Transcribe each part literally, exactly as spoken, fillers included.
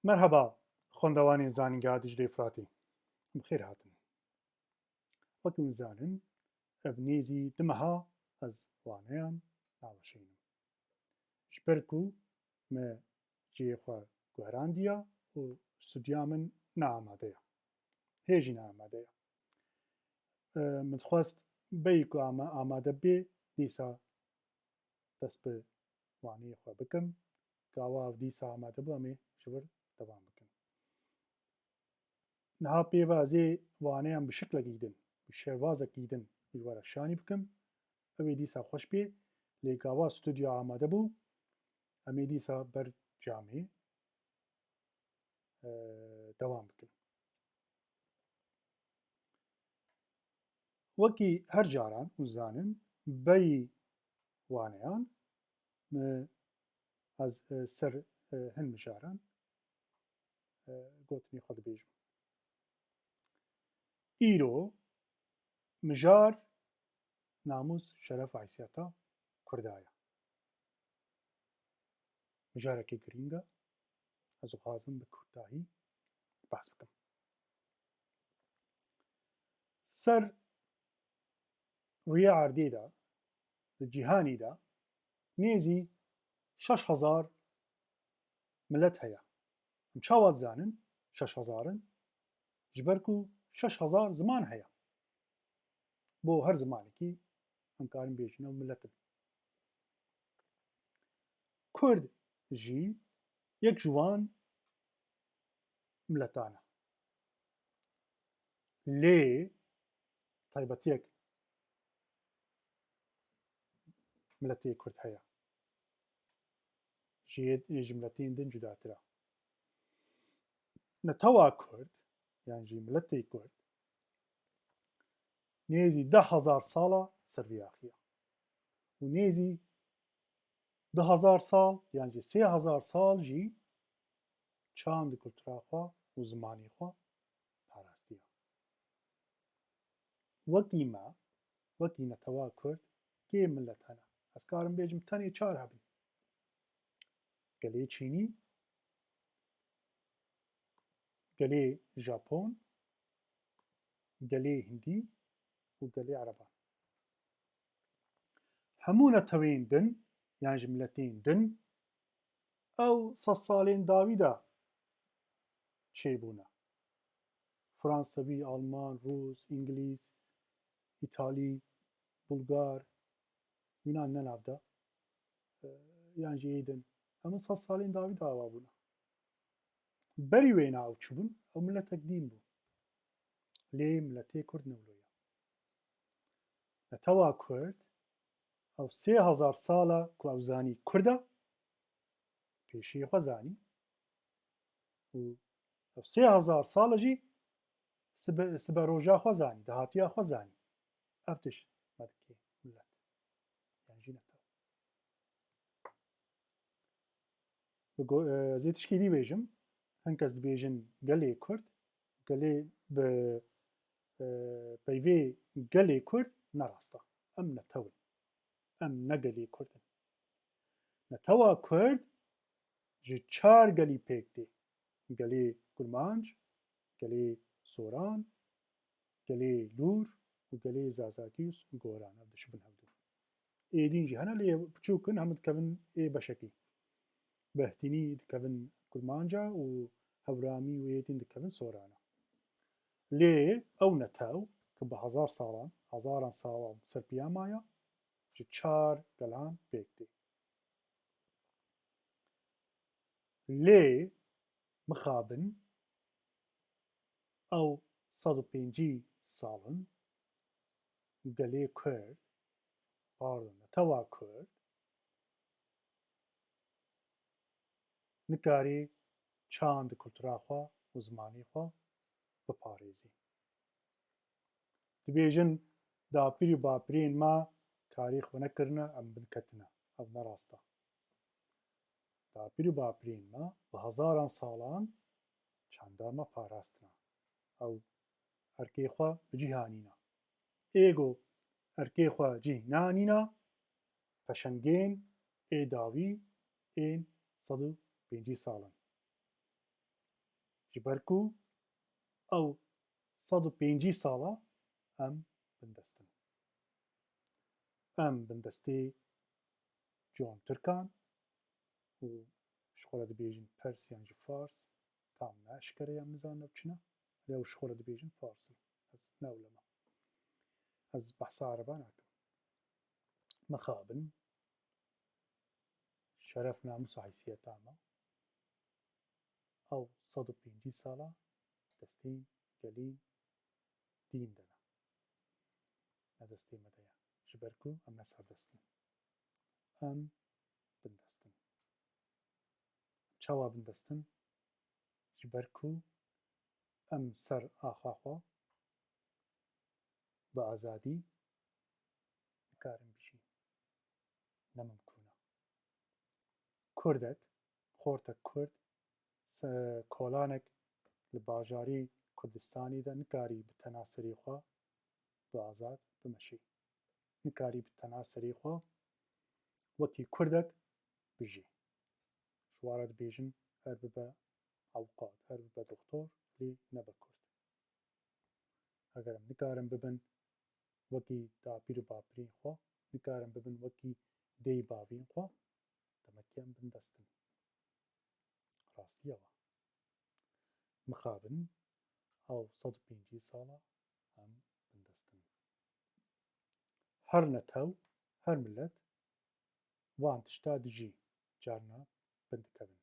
Merheba, xwendevanên Zanîngeha Diclê Firatî. Bi xêr hatin. Wek hûn zanin, ev nêzî du meha ez waneyan naweşînim. Ji ber ku me cihê xwe guherandiya û stûdyoya min ne amade ye. Hê jî ne amade ye. E, min dixwest beyî ku ama-, amade bê, dîsa dest bi waneyê xwe bikim. Gava ev dîsa amade bû, em ê ji wir dewam bikin. Niha pê ve ez ê waneyan bi şiklekî din, bi şêwazekî din ji we re şanî bikim. Ew ê dîsa xweş bê, lê gava stûdyo amade bû, em ê dîsa ber camê, e, dewam bikin. Wekî her caran hûn zanin, berî waneyan, e, ez, e, ser, e, hin mijaran, e, gotinê xwe dibêjim. Îro mijar namûs, şeref, haysiyeta Kurda ye. Mijarekî girîng e. Ez dixwazim bi kurdahî behs bikim. Ser rûyê erdê de, di cîhanî de nêzî şeş hezar milet heye. Em çawa dizanin şeş hezar in? Ji ber ku şeş hezar ziman heye. Bo her zimanekî em karin bêjin ew milet in. Kurd jî yek ji wan miletan e. Lê taybetiyek miletê Kurd heye. Ji yê, ji miletên din cudatir e. Netewa Kurd, yan jî miletê Kurd, nêzî deh hezar sala ser vî axiya. Û nêzî du hezar sal, yan jî sê hezar sal jî çand û kultura xwe û zimanê xwe parastiye. Wekî me, wekî netewa Kurd, kê milet hene? Ez karim bêjim tenê çar hebin. Gelê Çînî, gelê Japon, gelê Hindî û gelê Ereban. Hemû netewên din, yan jî miletên din, ew sed salên dawî de çêbûne. Fransewî, Alman, Rûs, Îngilîz, Îtalî, Bulgar, Yunan ne nav de, e, yan jî ê din. Hemû sed salên dawî de awa bûne. Berî wêna ew çi bûn? Ew miletek dîn bû. Lê miletê Kurd ne wilo ye. Netewa Kurd, ew sê hezar sala ku ew zanî Kurd e, pêşiyê xwe zanî û ew sê hezar sal e jî sibe, siberoja xwe zanî, dahatiya xwe zanî. Ev tişt me dike milet. Yan jî netew. Bi go-, e, ez ê tişkî dî bêjim. Hin kes dibêjin gelê Kurd, gelê bi, e, peyvê gelê Kurd ne rast e. Em netew in. Em ne gelê Kurd in. Netewa Kurd ji çar gelî pêk tê. Gelê Kurmanc, gelê Soran, gelê Lûr û gelê Zazakî û Goran. Ev dişibin hevdu. Êdîn jî hene, lê piçûk in, hemû dikevin ê beşekî. Behtînî dikevin Kurmanca û Hewramî û êdîn dikevin Sorana. Lê ew netew ku bi hezar salan, hezaran salan ser piya maye, ji çar gelan pêk tê. Lê mixabin ew sed û pêncî sal in gelê Kurd, pardon, netewa Kurd, nikarî çand û kultura xwe û zimanê xwe biparêzî. Dibêjin, dapîr û bapirên me karê xwe nekirine, em binketine. Ev ne rast e. Dapîr û bapirên me bi hezaran salan çanda me parastine. Ew erkê xwe bi cih anîne. Ê ku erkê xwe cih neanîne, peşengên ê dawî ên sed û pêncî sal in. Ji ber ku ew sed û pêncî sala em bindest in. Em bindestê ciwan Tirkan û ji xwe re dibêjin Pers yan jî Fars, tam ne eşkere ye, em nizanin ew çi ne, lê ew ji xwe re dibêjin Fars in. Ez ne ewle me. Ez behsa Ereba nakim. Mixabin, şeref, namûs û heysiyeta me ew sed û pêncî sala destê gelî dîn de ne. Ne destê me de ye. Ji ber ku em ne serdest in. Em bindest in. Çawa bindest in? Ji ber ku em ser axa xwe bi azadî nikarin bijî. Ne mimkûn e. Kurdek, xortek Kurd, se-, kolanek li bajarî Kurdistanî de nikarî bi tena serê xwe bi azad bimeşî. Nikarî bi tena serê xwe wekî Kurdek bijî. Ji wan re dibêjin her bibe ewqat, her bibe doktor, lê nebe Kurd. Eger em nikarin bibin wekî dapîr û bapirên xwe, nikarin bibin wekî dê û bavên xwe, demek em bindest in. Rastî ew e. Mixabin, ew sed û pêncî sala em bindest in. Her netew, her milet van tişta dijî, carna bin dikevin.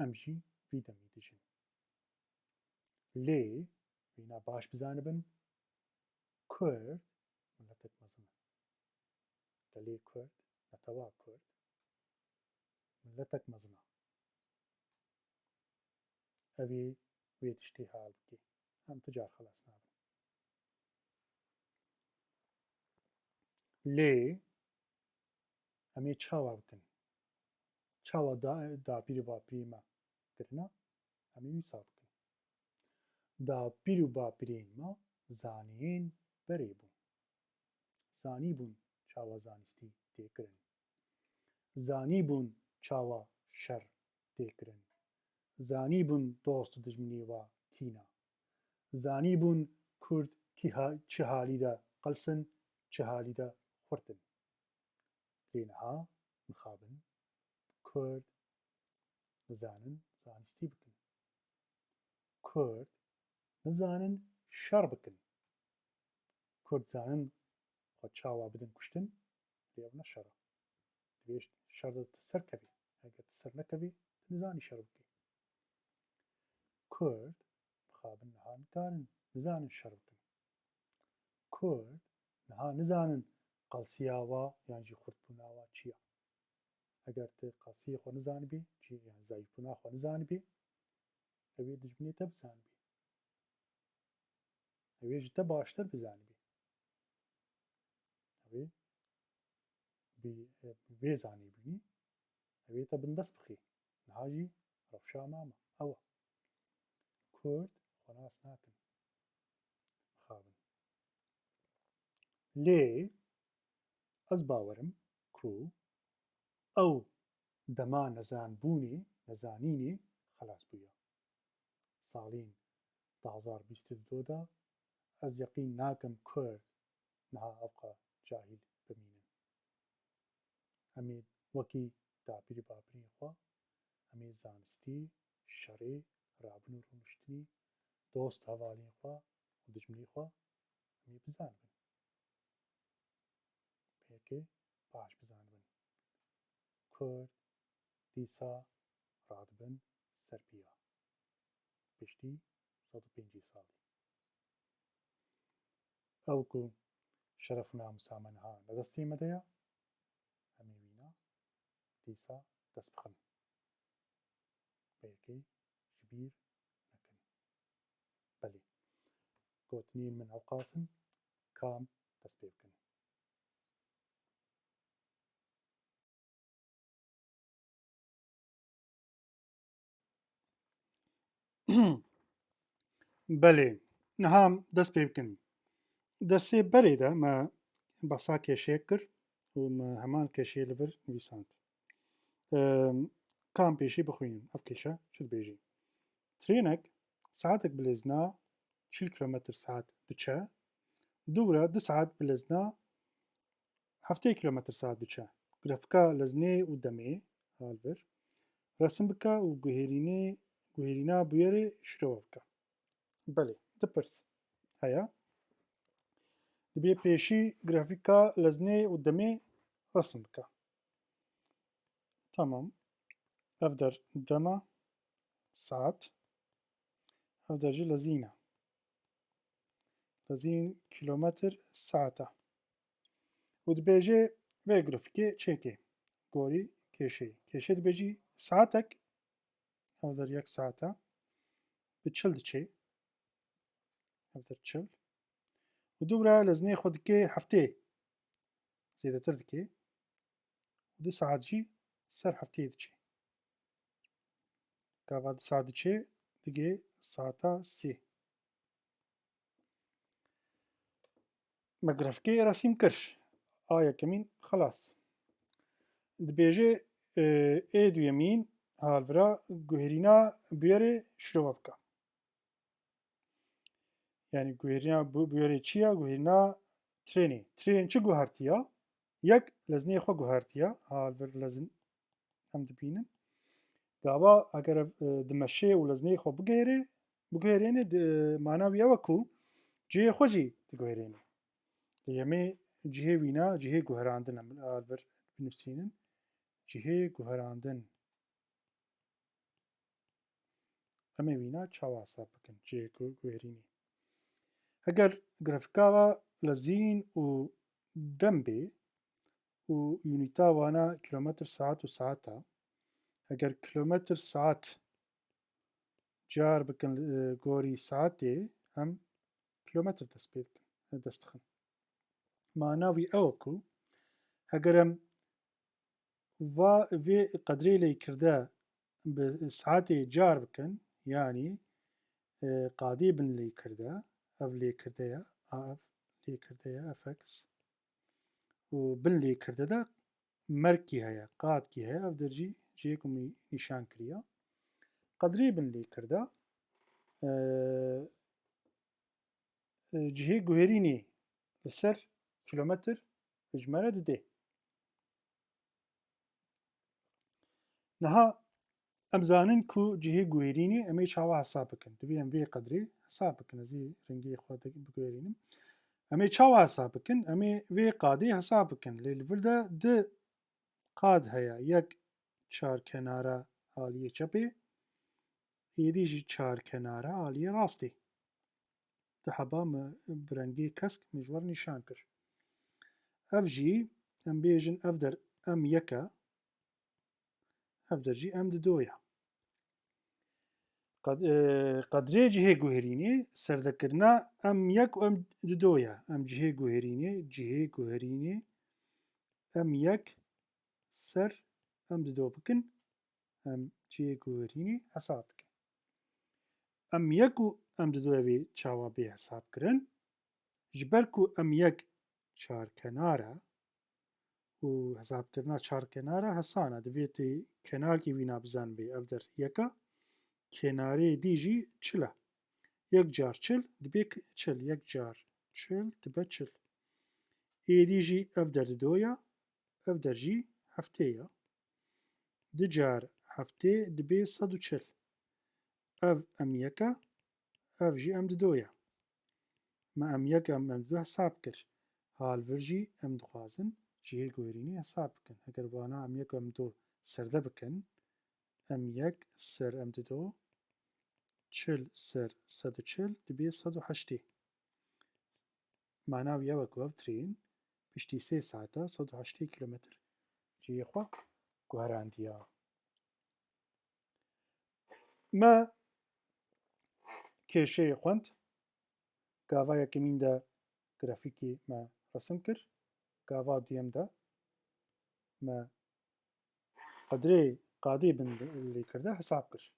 Em jî vî demî dijîn. Lê wîna baş bizanibin, Kurd miletek mezin e. Gelê Kurd, netewa Kurd, miletek mezin e. Ev ê wê tiştê hal bike. Em ti car xelas nabin. Lê em ê çawa bikin? Çawa da, dapîr û bapirê me kirine? Em ê wisa bikin. Dapîr û bapirên me zaniyên berê bûn. Zanîbûn çawa zanistî tê kirin. Zanîbûn çawa şer tê kirin. Zanîbûn dost û dijminê wa kî ne. Zanîbûn Kurd kî ha-, çi halî de qels in, çi halî de xurt in. Lê niha mixabin Kurd nizanin zanistî bikin. Kurd nizanin şer bikin. Kurd zanin xwe çawa bidin kuştin, lê ew ne şer e. Divê şer de tu ser kevî. Eger tu ser nekevî, tu nizanî şer bikî. Kurd, mixabin niha nikarin, nizanin şer bikin. Kurd niha nizanin qelsiya wa yan jî xurtbûna wa çi ye. Eger tu qelsiyê xwe nizanibî, jî, yan zayîfbûna xwe nizanibî, ew ê dijminê te bizanibî. Ew ê ji te baştir bizanibî. Ew ê bi, bi vê zanîbûnî, ew ê te bindest bixî. Niha jî rewşa mama. Ew e. Kurd xwe nas nakin. Mixabin. Lê ez bawerim ku ew dema nezanbûnê, nezanînê xelas bûye. Salên du hazar bîst û du de ez yeqîn nakim Kurd niha ewqa cahîl bimînin. Em ê wekî dapîr û bapirên xwe, em ê zanistî, şerê, rabin û rûniştinî, dost hevalên xwe û dijminê xwe em ê bizanibin. Pêkê baş bizanibin. Kurd dîsa radibin ser piya. Piştî sed û pêncî salî. Ew ku şeref û namûsa me niha ne destê me de ye, em ê wîna dîsa dest bixin. Pêkê ji bîr nekin. Belê. Gotinên min ewqas in, kam dest pê bikin. Belê, niha dest pê bikin. Dersê berê de me behsa kêşeyek kir û me heman kêşeyê li vir nivîsand. Em, kam pêşî bixwînin, ev kêşe çi dibêjî? Trênek saetek bi lezna çil kilometr saet diçe, dû re du saet bi lezna heftê kilometr saet diçe. Grafika leznê û demê hal vir resim bike û guhêrînê, guhêrîna bûyerê şirove bike. Belê, du pirs heye. Dibê pêşî grafika leznê û demê resim bike. Tamam. Ev der dema, saet. Ev der jî lezîn e. Lezîn kilometr saet e. Û dibêje vê grafikê çêkê. Gorî kêşeyê. Kêşe dibêjî saetek, ev der yek saet e, bi çil diçê. Ev der çil. Û dû re lezinê xwe dikê heftê. Zêdetir dikê. Û du saet jî ser heftê diçê. Gava du saet diçê, digê saeta sê. Me grafikê resîm kir. A yekemîn xelas. Dibêje, e, ê duyemîn hal vira guherîna bûyerê şirove bike. Yani guherîna bu-, bûyerê çi ya? Guherîna trênê. Trên çi guhertiya? Yek lezinê xwe guhertiya. Hal vir lezin em dibînin. Gava eger ev, e, dimeşê û lezinê xwe bigihêrê, biguherêne, di, mana wî ew e ku cihê xwe jî diguherêne. Lê em ê cihê wîna, cihê guherandin em hal vir binivîsînin. Cihê guherandin. Em ê wîna çawa hesab bikin? Cihê ku guherînê. Eger grafika ve lezîn û dem bê û unîta wana kilometr saet û saet e, eger kilometr saet car bikin, e, gorî saetê, em kilometr dest pê dikin, dest dixin. Mana wî ew e ku eger em va vê qedrê lêkirde bi saetê car bikin, yanî, e, qadê bin lêkirde, ev lêkirde ye, a ev lêkirde ye, F X. Û bin lêkirde de merkî heye, qatkî heye, ev der jî cihê ku min nîşan kiriye. Qedrê bin lêkirde, e, e, cihê guherînê li ser kilometr ji me re didê. Niha em zanin ku cihê guherînê em ê çawa hesab bikin. Divê em vê qedrê hesab bikin. Ez ê rengê xwe de biguherînim. Em ê çawa hesab bikin? Em ê vê qadê hesab bikin. Lê li vir de du qad heye. Yek çarkenara aliyê çepê, êdî jî çarkenara aliyê rastê. Du heba me bi rengê kesk me ji we re nîşan kir. Ev jî, em bêjin, ev der M yek e, ev der jî M dido ye. Qed-, e, qedrê cihê guherînê serdekirina M yek û M dido ye. Em cihê guherînê, cihê guherînê M yek ser M dido bikin, em cihê guherînê hesab dikin. M yek û M dido evê çawa bê hesab kirin? Ji ber ku M yek çarkenar e û hesabkirina çarkenara hesan e, divê tê kenarkî wîna bizanibê, ev der yek e, kenarê dî jî çil e. Yek car çil dibe k-, çil, yek car çil dibe çil. Êdî jî ev der dido ye, ev der jî heftê ye. Du car heftê dibe sed û çil. Ev M yek e, ev jî M dido ye. Me M yek û M dido hesab kir. Hal vir jî em dixwazin cihê guherînê hesab bikin. Eger wana M yek û M dido serde bikin, M yek ser M dido, çil ser sed û çil dibe sed û heştê. Mana wî ew e ku ev trên piştî sê saeta sed û heştê kilometr cihê xwe guherandiya. Me kêşeyê xwend. Gava yekemîn de grafîkê me resim kir. Gava duyem de me qedrê qadê bin lê kirde hesab kir.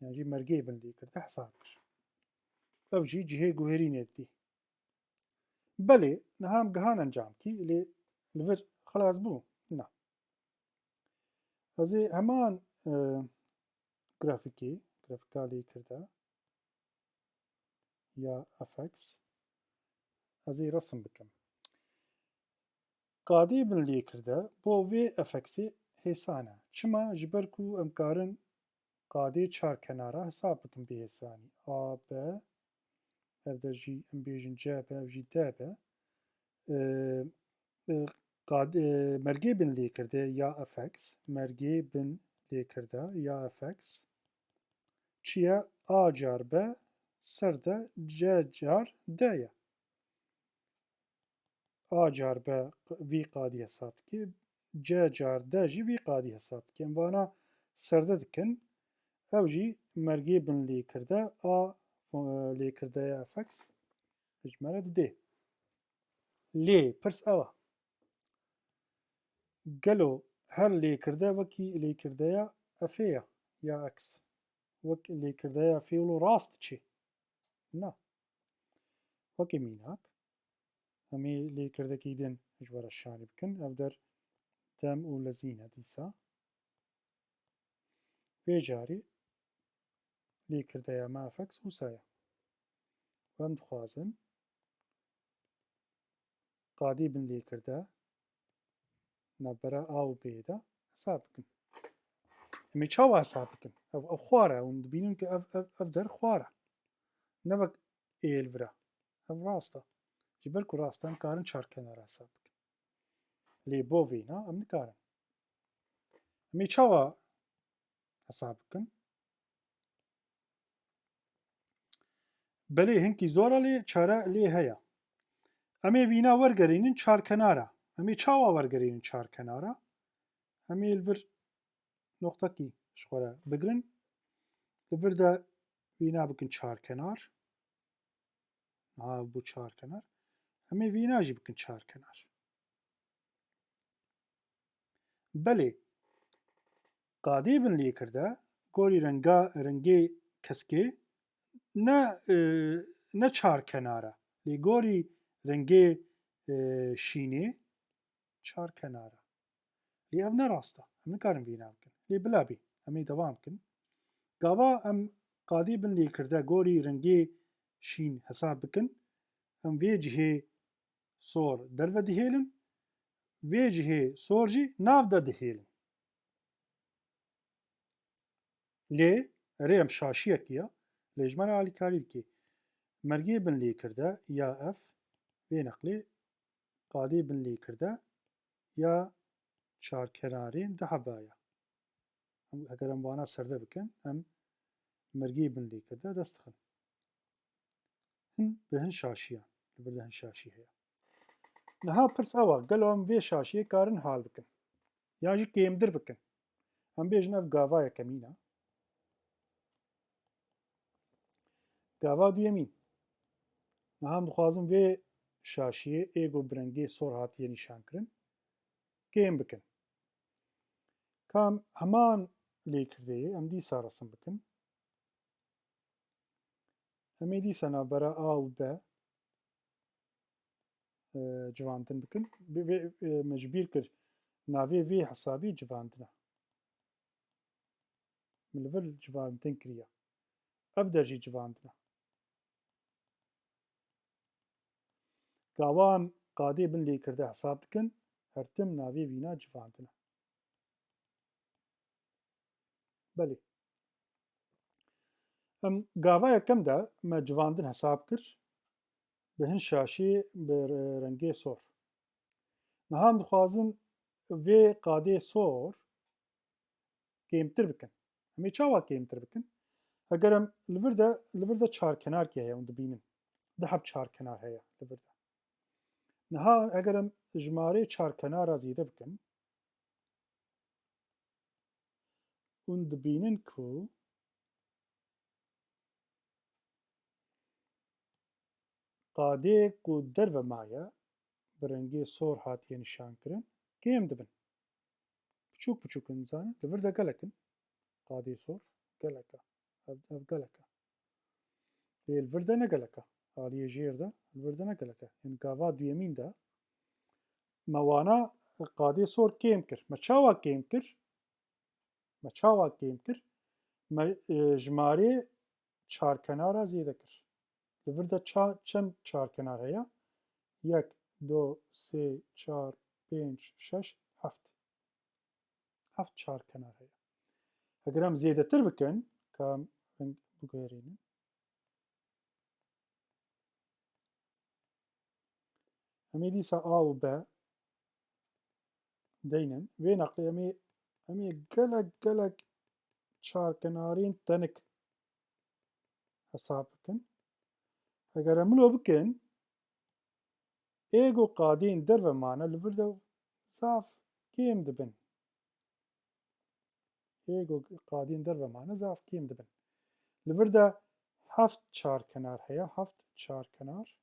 Yan jî mergê bin lê kirde hesab kir. Ev jî cihê guherînê didî. Belê, niha em gihan encamkî, lê li vir xilas bû? Na. Ez ê heman, e, grafîkê grafika lêkirde ya F X. Ez ê resim bikim. Qadê bin lêkirde bo vê F X'ê hêsan e. Çima? Ji ber ku em karin qadê çar kenara hesab bikin bê hêsanî. A, B, ev der jî em bêjin C B, ev jî D B. Ee, e, qad-, e, mergê bin lêkirde ya F X, mergê bin lêkirde ya F X çi ye? A car B ser de C car D ye. A car B vî qadî hesab dike, C car D jî vî qadî hesab dike. Em vana serde dikin. Ew jî mergê bin lêkirde A, e, lêkirdeya F X ji me re didê. Lê pirs ew e. Gelo her lêkirde wekî lêkirdeya F'ê ya, ya X? Wek lêkirdeya F'ê wilo rast çi? Na. Wekî mînak. Em ê lêkirdekî din ji we re şanî bikin. Ev der dem û lezîn e dîsa. Vê carî lêkirdeya me F X wisa ye. Em dixwazin qadî bin lêkirde navbera A û B de hesab bikin. Em ê çawa hesab bikin? Ev, ev xwar e. Hûn dibînin ku ev, ev, ev der xwar e. Ne wek ê li vir e. Ev rast e. Ji ber ku rast e, em karin çarkenara hesab bikin. Lê bo vêna em nikarin. Em ê çawa hesab bikin? Belê hinkî zor e lê çare lê heye. Em ê vîna wergerînin çarkenara. Em ê çawa wergerînin çarkenara? Em ê li vir noqtekî ji xwe re bigirin. Li vir de vîna bikin çarkenar. Niha bû çarkenar. Em ê vîna jî bikin çarkenar. Belê, qadê bin lêkirde gorî renga, rengê keskê ne, e, ne çarkenar e. Lê gorî rengê, e, şînê çarkenar e. Lê ev ne rast e. Em nikarin vîna bikin. Lê bila bê. Em ê dewam bikin. Gava em qadê bin lêkirde gorî rengê şîn hesab bikin, em vê cihê sor derve dihêlin, vê cihê sor jî nav de dihêlin. Lê erê em şaşiyekî ya, lê ji me re alîkarî dike. Mergê bin lêkirde ya F, vê neqlê qadê bin lêkirde ya çarkenarên du heba ya. Em, heger em wana serde bikin, em mergê bin lêkirde dest dixin. Hin bi hin şaşiyan, li vir de hin şaşî heye. Niha pirs ew e, gelo em vê şaşiyê karin hal bikin? Yan jî kêmdir bikin? Em bêjin ev gava yekemîn e. Gava duyemîn. Niha em dixwazin vê şaşiyê ê ku bi rengê sor hatiye nîşankirin, kêm bikin. Ka em heman lêkirdeyê em dîsa resim bikin. Em ê dîsa navbera A û B, e, civandin bikin. Bi vê, e, me ji bîr kir, navê vê hesabî civandin e. Min li vir civandin kiriye. Ev der jî civandin e. Gava em qadê bin lêkirde hesab dikin, her tim navê vîna civandin e. Belê. Em gava yekem de me civandin hesab kir, bi hin şaşî bi re-, rengê sor. Niha em dixwazin vê qadê sor kêmtir bikin. Em ê çawa kêmtir bikin? Heger em li vir de, li vir de çarkenarkê heye, hûn dibînin. Du heb çarkenar heye li vir de. Niha heger em jimarê çarkenara zêde bikin, hûn dibînin ku qadê ku derve maye, bi rengê sor hatiye nîşankirin, kêm dibin. Piçûk piçûk in, zanin, li vir de gelek in. Qadê sor gelek e. Ev, ev gelek e. Lê li vir de ne gelek e. Aliyê jêr de, li vir de ne gelek e. Yanî gava duyemîn de me wana qadê sor kêm kir. Me çawa kêm kir? Me çawa kêm kir? me, e, jimarê çarkenara zêde kir. Li vir de ça-, çend çarkenar heye? Yek, do, sê, çar, pênc, şeş, heft. Heft çarkenar heye. Eger em zêdetir bikin, ka em reng biguherînin. Em ê dîsa A û B deynin. Vê neqlê em ê, em ê gelek, gelek çarkenarên tenik hesab bikin. Eger em wilo bikin, ê ku qadên derve mane li vir de zaf kêm dibin. Ê ku qadên derve mane zaf kêm dibin. Li vir de heft çarkenar heye, heft çarkenar.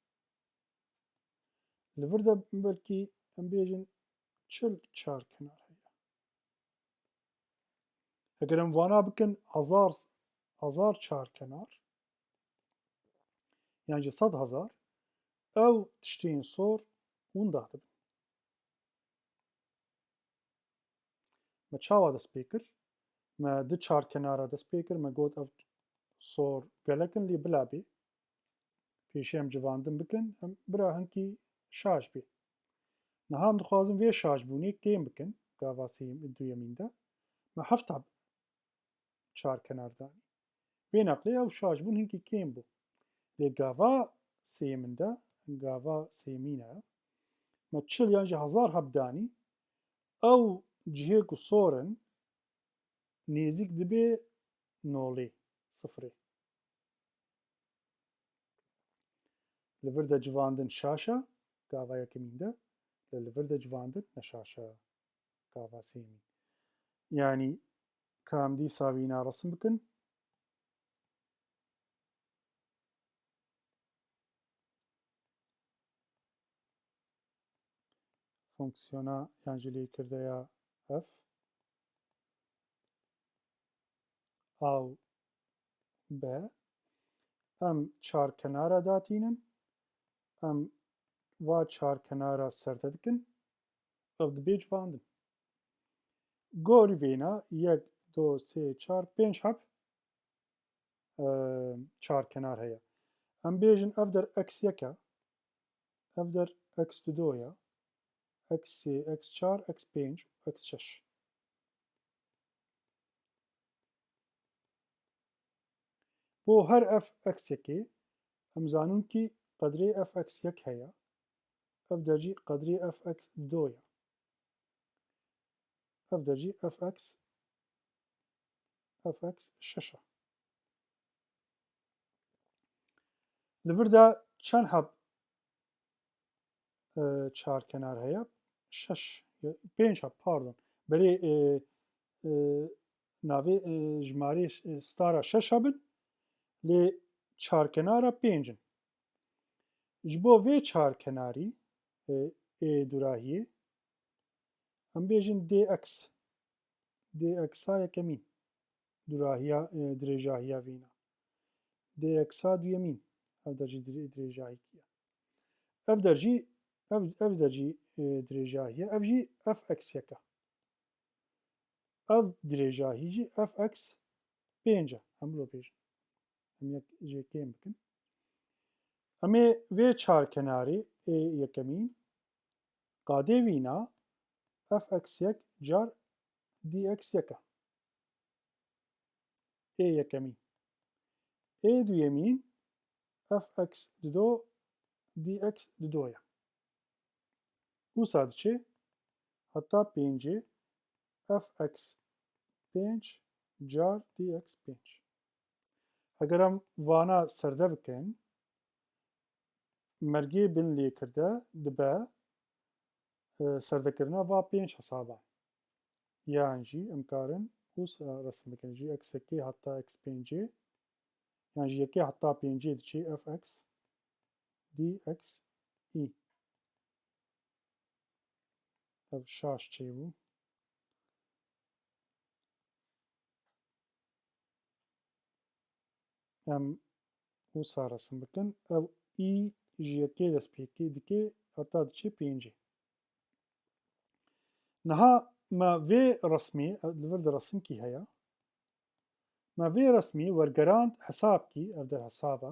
Li vir de belkî em bêjin çil çarkenar heye. Eger em vana bikin hezar, hezar çarkenar, yan jî sed hezar, ew tiştên sor winda dibin. Me çawa dest pê kir? Me di çarkenara dest pê kir, me got ev sor gelek in, lê bila bê. Pêşî em civandin bikin, em bira hinkî şaş bê. Niha em dixwazin vê şaşbûnê kêm bikin, gava sêyem-, duyemîn de. Me heft heb çarkenar danî. Vê neqlê ew şaşbûn hinkî kêm bû. Lê gava sêyemîn de, gava sêyemîn e, me çil yan jî hezar heb danî, ew cihê ku sor in, nêzîk dibe nolê, sifirê. Li vir de civandin şaş e, gava yekemîn de, lê li vir de civandin ne şaş e, gava sêyemîn. Yanî, ka em dîsa vîna resim bikin. Fonksiyona yan jî lêkirdeya F, A û B. Em çarkenara datînin. Em va çarkenara serde dikin. Ev dibe civandin. Gorî vêna yek, do, sê, çar, pênc heb, e, çarkenar heye. Em bêjin ev der x yek e, ev der x du ya, x sê, x çar, x pênc, x şeş. Bo her f x yekê, em zanin kî qedrê f x yek heye, ev der jî qedrê f x du ya. Ev der jî f x, f x şeş e. Li vir de çend heb, e, çarkenar heye? Şeş, pênc heb, pardon. Berê, e, e, navê, e, jimarê, e, stara şeş hebin, lê çarkenara pênc in. Ji bo vê çarkenarî, e, ê durahiyê, em bêjin dx. Dx a yekemîn. Durahiya, e, dirêjahiya vîna. Dx a duyemîn. Ev der jî dirê-, dirêjahîkî ye. Ev der jî, ev, ev der jî, e, dirêjahî ye. Ev jî f x yek e. Ev dirêjahî jî f x pênc e. Em wilo bêjin. Em yek jê kêm bikin. Em ê vê çarkenarê ê yekemîn qadê vîna f x yek car dx yek e. Ê yekemîn. Ê duyemîn f x dido dx dido ye. Wisa diçe heta pêncê f x pênc car dx pênc. Eger em vana serde bikin, mergê bin lêkirde dibe, e, serdekirina va pênc hesaba. Yan jî em karin wisa resim bikin. Ji x yekê heta x pêncê, yan ji yekê heta pêncê diçe f x dx î. Ev şaş çêbû. Em wisa resim bikin. Ev î ji yekê dest pê dike, heta diçe pêncê. Niha me vê resmê, li vir de resimkî heye. Me vê resmî wergerand hesabkî, ev der hesaba.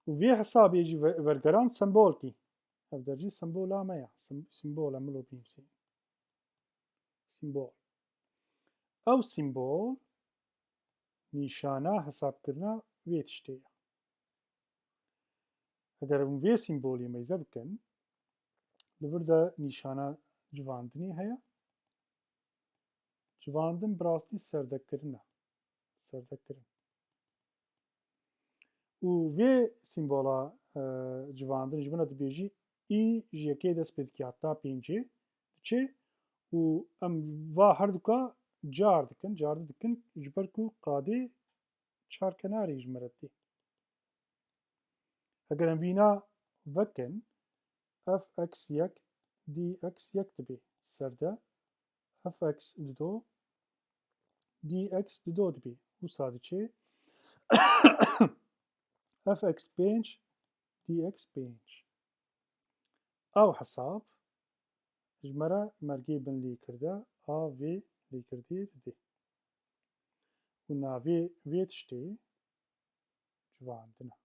Û vê hesabê jî ve-, wergerand sembolkî. Ev der jî sembola me ya. Sim-, simbola min lo bîmsî. Simbol. Ew simbol nîşana hesabkirina vê tiştê ye. Eger hûn vê simbolê meyze bikin, li vir de nîşana civandinê heye. Civandin bi rastî serdekirin e. Serdekirin. Û vê simbola, e, civandin ji min re dibêjî î ji yekê dest pê dikê heta pêncê diçê û em va herduka car dikin, cardî dikin, ji ber ku qadê çarkenarî ji me re tê. Eger em vîna vekin, f x yek, d x yek dibe serde, f x dido, d x dido dibe. Wisa diçe f x pênc, d x pênc. Ew hesab ji me re mergê bin lêkirde a vê lêkirdê dide. Û navê vê tiştê civandin e.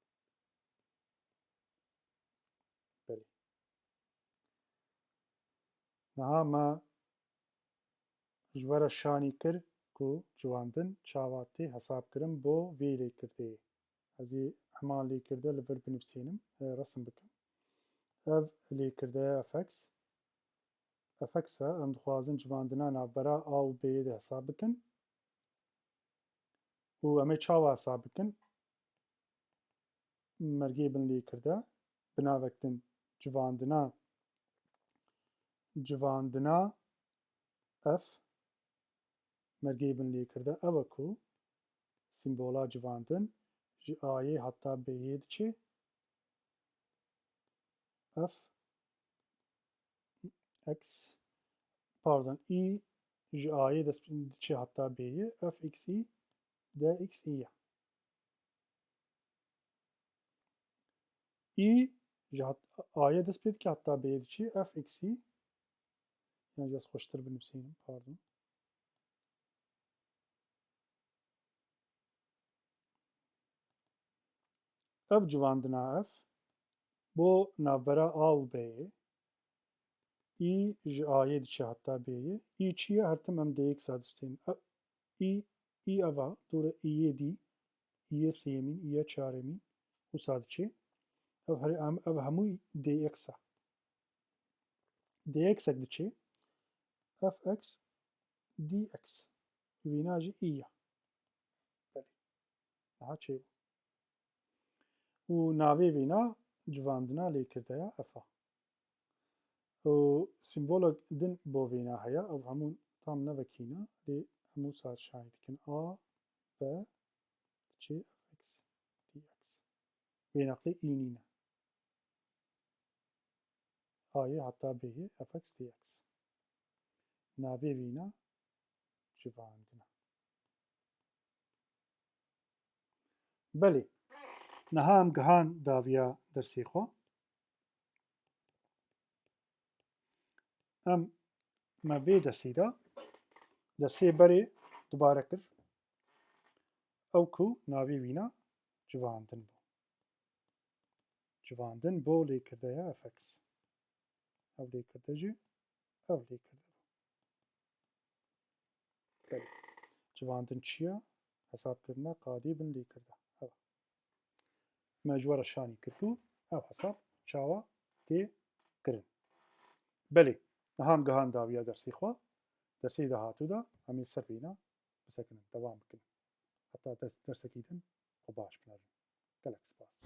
Belê. Niha me ji we re şanî kir ku civandin çawa tê hesabkirin bo vê lêkirdeyê. Ez ê heman lêkirde li vir binivîsînim, e, resim bikim. Ev lêkirdeya f x. F x e, em dixwazin civandina navbera a û b'yê de hesab bikin. Û em ê çawa hesab bikin? Mergê bin lêkirde, binavek din civandina, civandina f, mergê bin lêkirde ew e ku simbola civandin ji ayê heta b'yê diçe. F x, pardon, î ji ayê dest diçe heta b'yê, f x î, d x î ye. Î ji hat-, ayê dest pê dike heta b'yê diçe, f x î, yan jî ez xweştir binivîsînim, pardon. Ev civandina f bo navbera a û b'yê, î ji ayê diçe heta b'yê, î çi ye? Her tim em d x a distên. E, î, î ev a, dûre îyê dî, îyê sêyemîn, îyê çaremîn, wisa diçe. Ev her-, em, ev hemû d x e. D x ek diçe, f x d x. Vîna jî î ye. Belê. Niha çêbû. Û navê vîna civandina lêkirdeya f a. Û simbolek din bo vîna heye, ew hemû tam ne vekî ne, lê hemû sar şahî dikin. A, b, diçe f x, d x. Vê nexlê î nîne. Ayê heta b'yê f x d x. Navê vîna civandin e. Belê, niha em gihan dawiya dersê xwe. Em me vê dersê de, dersê berê dubare kir. Ew ku navê wîna civandin bû. Civandin bo lêkirdeya f x. Ev lêkirde jî, ev lêkirde bû. Belê. Civandin çi ye? Hesabkirina qadê bin lêkirde. Ev. Me ji we re şanî kir ku ev hesab çawa tê kirin. Belê. Niha em gihan dawiya dersê xwe. Dersê dahatû de em ê ser vîna bisekinin, dewam bikin. Heta ders-, dersekî din xwe baş binerin. Gelek spas.